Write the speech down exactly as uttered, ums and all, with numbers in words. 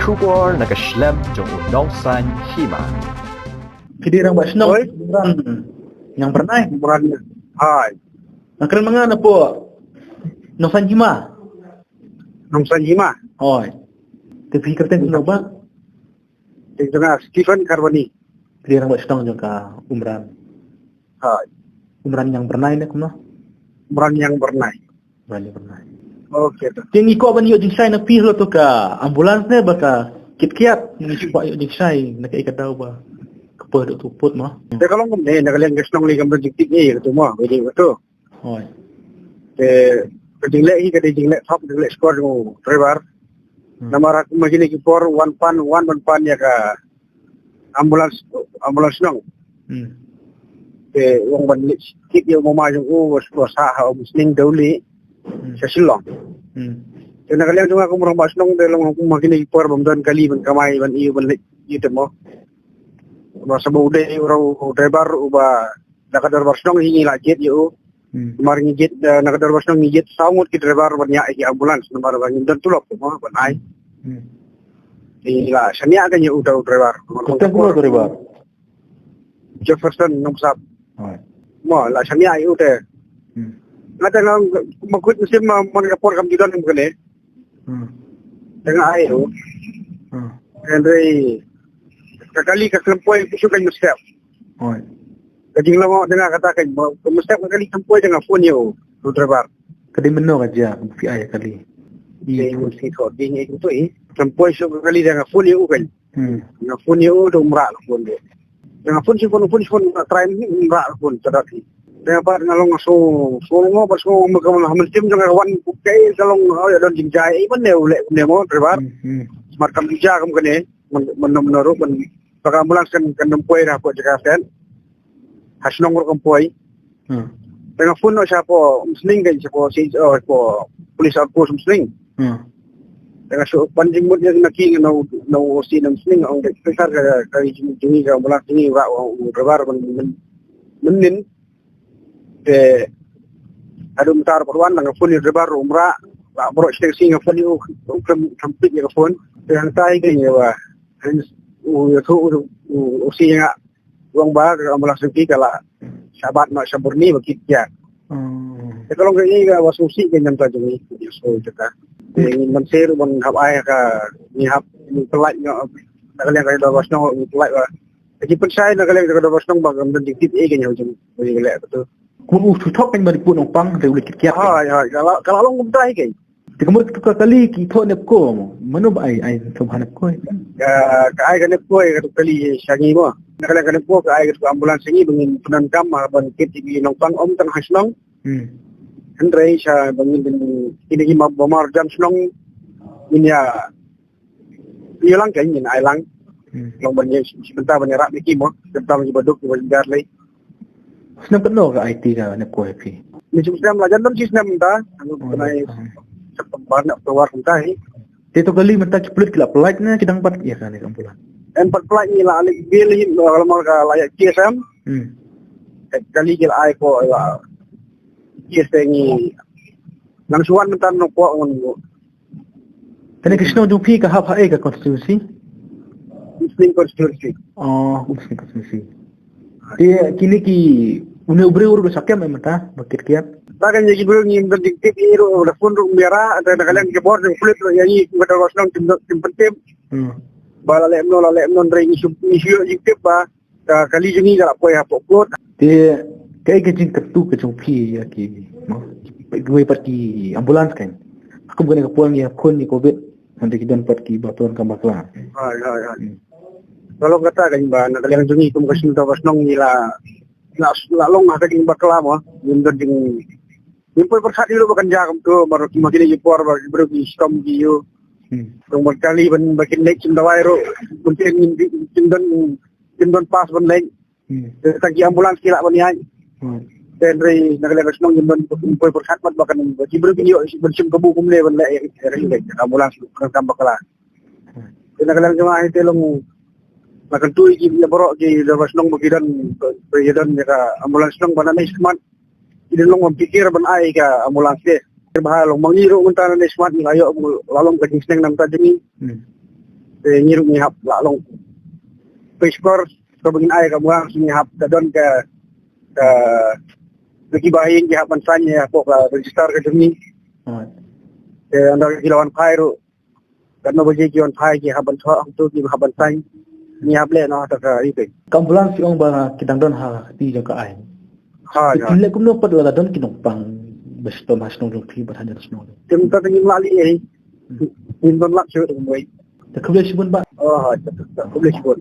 Khubor na ka shlem jong u Nongsaiñ Hima. Phi dei rangbah shnong. Oi. Umran Ñiangbyrnai. Umran. Hai. Nga kren ma nga na pdeng Nongsaiñ Hima. Nongsaiñ Hima. Oi. Te phi kyrteng kumno ba? Te jong nga Stephen Karbani. Phi dei rangbah shnong jong ka Umran. Hai. Umran Ñiangbyrnai ne kumno? Umran Ñiangbyrnai. Umran Ñiangbyrnai. Okay, to. Te ngi kwah ban ïoh jingshai na phi halor to ka ambulance ne ba ka kit kiat, ngi kwah ïoh jingshai na kaei ka daw ba ka poi haduh tu pud mo. Te ka long kumne, na ka liang ka shnong lei kam don jingtip ei ïa katu mo, ba dei katu. Hooid. Te ka jingleh hi ka dei jingleh thok, jingleh shkor jong u driver. Hmm. Namar ha kum kine ki por wan pan, wan ban pan ïa ka ambulance, ambulance shnong. Hmm. Te u ong ban leit kit ïa u mama jong u, u sah ha Umsning Dawlieh. Hmm. Sha Shillong. Hmm. Te na ka liang jong nga kum u rangbah shnong te long kum ha kine ki por bym don kali ban kamai ban ïoh ban leit ïa te mo. Ba sa ba u dei u driver uba na ka dorbar shnong hi ngi la jied ïa u. Hmm. Namar ngi jied, eh, na ka dorbar shnong ngi jied saw ngut ki driver ban ïaid ïa ki ambulance namar ba ngim don tulop mo ban ai. Hmm. Te ngi la shaniah kein ïa u da u driver. Kyrteng kumno u driver? Jefferson Nongpynsap. Hooid. Mo la shaniah ïa u te. Hmm. Nga te nga ma kut mynsiem ma man ka por kam ju don kum kane. Hmm. Te nga ai ïa u. Hmm. Hynrei ka kali ka khlem poi shuh kein mynstep. Hooid. Ka jinglong te nga kata kein mo, mynstep ka kali khlem poi te nga phone ïa u, u driver. Ka dei mynno ka jia ba phi ai ïa ka kali? Te u si ko ding ïa u tu i. Khlem poi shuh ka kali te nga phone ïa u kein. Hmm. Nga phone ïa u te um rah ka phone de. Te nga phone shi phone, phone shi phone, nga try um rah ka phone, te da phi. Te nga pat nga long nga sngew, sngew mo, pat sngew mo ka mynsiem jong nga ka wan, okay, ka long, oh, ïa don jingjia, eh, ban ne u leh ne mo driver. Hmm, hmm. Smart kam jia kum kane, man, man, man, ruh, man, ba ka ambulance kan, kan nym poi da hapoh jaka shen. Ha shnong ruh kam poi. Hmm. Te nga phone noh shapoh Umsning kein, shapoh C H O, shapoh police outpost Umsning. Hmm. Te nga shu pan jingmut ïa na ki na u, na u O C na Umsning, ong dei ka, ka, ka jong ngi ka ambulance jong ngi u rah u driver ban, ban, ban nin. Te haduh mynta ruh pat wan nga phone ïa u driver um rah, la baroh shi taxi nga phone ïa u, u khlem, khlem pick ïa ka phone. Te hangta hi kein ïa ba u ïathuh u, u, u O C ïa nga. Long ba ka ambulance jong ki ka la shah bat noh sha Burni ba kit kiat. Hmm. Te ka long kaei kaba sngewsih kein na ka bynta jong ngi, sngewsih kata. Te ngin mynta ruh ban hap ai ka, ngi hap, ngi pyllait noh na ka liang ka dorbar shnong, ngi pyllait ba. Te ki pynshai na ka liang ka dorbar shnong ba kam don jingtip ei kein ha u jong, ba ngi leh katu. Kum u shu thok kein ba dei pud nongpang te u leh kit kiat. Hooid, hooid, ka la, ka la long kumta hi kein. Te ka mut ka kali ki thoh NEEPCO mo. Mano ba ai, ai thoh ha NEEPCO? Ka, ka ai ka NEEPCO ïa katu ka kali sha ngi mo. Na ka liang ka NEEPCO ka ai katu ka ambulance sha ngi ba ngin pyndonkam ha ban kit ïa ki nongpang ym tang ha shnong. Hmm. Hynrei sha ba ngin, kine ki ma, ba marjan shnong ngin ïa ïa lang kein ngin ai lang. Hmm. Long ban ïa shi bynta ban ïarap ïa ki mo. Bynta ban ïa baduk ïa ba jynjar lei. Snem katno ka aiti ka NEEPCO ha phi? Ni shu snem la jan don shi snem mynta. Anu, oh, pynai, ah, September na October mynta hi. Te to kali mynta ki pulit ki la pyllait ne ki dang pat ïa kane ka ambulance? Em pat pyllait, ngi la leit bill hi, la mar ka la ïa K S M. Hmm. Te kali ki la ai ko la K S M ngi nang shu wan mynta nong ko ngon. Kane ka shnong jong phi ka hap ha ei ka constituency? Umsning constituency. Oh, Umsning constituency. Te kine ki, une u briew ruh u sah kem em mynta ba kit kiat? Ba kan ïa ki briew ngim don jingtip, ïa ruh da phone ruh ym ïarap, da na ka liang ki bor jong pulit ruh ïa ngi kum ka dorbar shnong kim don, kim pyntip. Hmm. Ba la leh kumno, la leh kumno, hynrei ngi shu, ngi shu ïoh jingtip ba ka kali jong ngi ka la poi hapoh court. Te kaei ka jingkyntu ka jong phi ïa ki, mo, kiwei pat ki ambulance kein? Kum kane ka por ngi ha khun ïa covid, hynrei ki don pat kiba donkam bakla. Hooid, hooid, hooid. Hmm. Ka long kata kein ba na ka liang jong ngi kum ka shnong, ka shnong ngi la, la, la long ha ka jingbakla mo. Ngim don jing, ngim poi pyrkhat ïa u ba kan jia kumto, mar ma kine ki por ba ki briew ki shitom ki ïa u. Hmm. Tang ban kali ban ba kin leit shim dawai ruh, ban kin, kin don, kin don pass ban leit. Hmm. Te tang ki ambulance ki lah ban ïaid. Hmm. Te hynrei na ka liang ka shnong ngim don, ngim poi pyrkhat pat ba kan, ba ki briew kin ïoh ban shim kabu kumne ban leh ïa ka ambulance ruh kan kam bakla. Hmm. Te na ka liang jong nga hi te long, nga kyntu ïa ki, ïa baroh ki dorbar shnong ba ki don, ba ki don ïa ka ambulance shnong ba na nei smat. Ki dei long ban pyrkhat ban ai ka ambulance te. Te ba long ma ngi ruh mynta na nei smat ngi la ïoh, la long ka jingsneng na ka bynta jong ngi. Hmm. Te ngi ruh ngi hap la long. Pei skor, skor ba ngin ai ka muang, ngi hap ka don ka, ka, ka ki bahaïing ki hap ban sign ïa ka register ka jong ngi. Te ynda ki la wan phai ruh, katno baje ki wan phai ki hap ban thoh hangto, ki hap ban sign. Ngi hap leh noh ha ka ri pei. Ka ambulance ki ong ba ki dang don ha kti jong ka aiñ. Ha, te phin leh kumno pat lada don ki nongpang ba shitom ha shnong jong phi bad ha jar shnong? Te mynta te ngim lah leh ei. Ngim don lad shuh te kumwei. Te khublei shibun bah. Oh, ha, te khublei shibun.